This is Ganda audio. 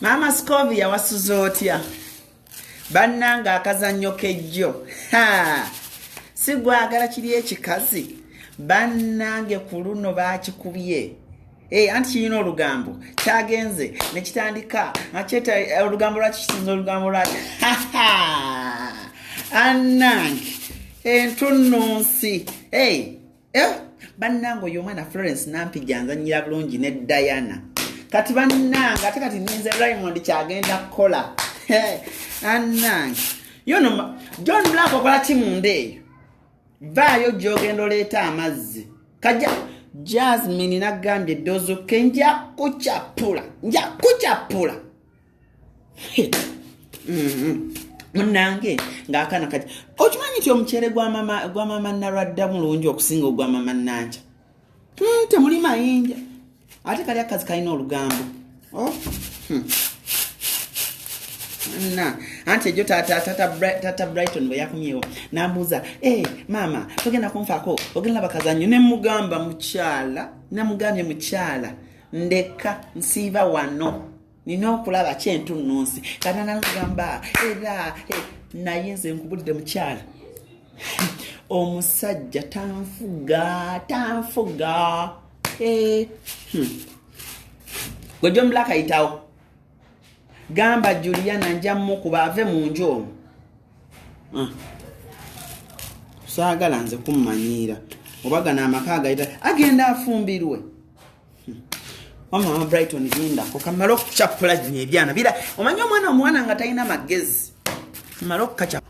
Maama Scovia, wasuze otya? Bannange, akazannyo kejjo si gwagala kiri ekikazi. Bannange, ku luno bakikubye. Hey, anti kirina olugambo, kyagenze nekitandika akyeta olugambo. Lwaki kisinza olugambo? Lwaki? Annange, entunnunsi. Hey, eh, bannange, oyo omwana Florence Nampija nzanyira bulungi ne Diana. Kati bannange, ate kati ninze Raymond kyagenda kukola. Annange, yono John Black okola ki munda eyo? Vaayo gyogenda oleeta amazzi. Kajja Jasmine nagambye eddoozi ke nja kukyapula, nja kukyapula. Munnange, ng'akaana kajja, okimanyi nti omuceere gwa mama Nalwadda mulungi okusinga ogwa mama Nanja? Temuli mayinja, ate kali akazi kalina olugambo. Oh. Na anti ejo tata Brighton bwe yakomyewo nambuuza, "Hey, maama, togenda kunfaako, ogenda bakazanyo?" Nemugamba, "Mukyala," namugambye, "mukyala, ndeka nsiiba wano, nina okulaba kyentunnunsi." Katanagamba era naye nze nkubulidde mukyala, omusajja tanfuga, tanfuga. Eh. Gwe John Black ayitawo, gamba Juliana nja mukuba ave mu nju omwo. Ah. Saagala nze kummanyiira oba gano amaka agayita agenda afumbirwe. Mama Brighton, lindako kamale okukyapula gino ebyana bira. Omanyi omwana omuwana nga talina magezi, male okukacapula.